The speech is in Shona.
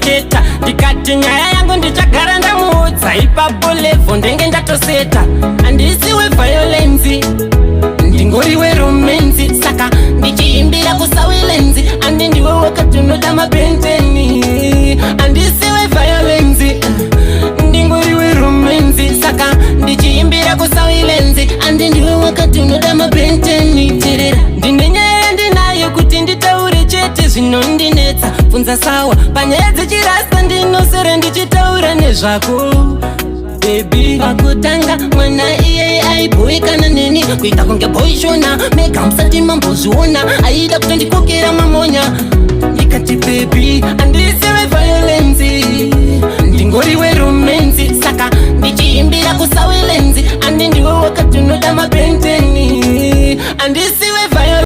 Ndinoteta ndikati nyaya yangu ndichagara ndamuudza. Ipapo level ndenge ndatoseta. Handisi weviolence, ndingori weromance, saka ndichiimbira kusawilenzi. Andi ndiwe wakati unoda mabenteni. Handisi weviolence, ndingori weromance, saka ndichiimbira kusawilenzi. Andi ndiwe wakati unoda mabenteni. Terera, ndine nyaya ndinayo kuti nditaure chete zvinondinetsa. Bvunza sawa panyaya dzechirasta, ndinosere ndichitaura nezvako, baby. Pakutanga mwana iyeye aibhoikana neni kuita kunge boishona mega musati mambozviona. Aida kutondikokera mamonya. Ndikati, "Baby, handisi weviolence, ndingori weromance, saka ndichiimbira kusawilenzi. Andi ndiwe wakati unoda mabenteni. Handisi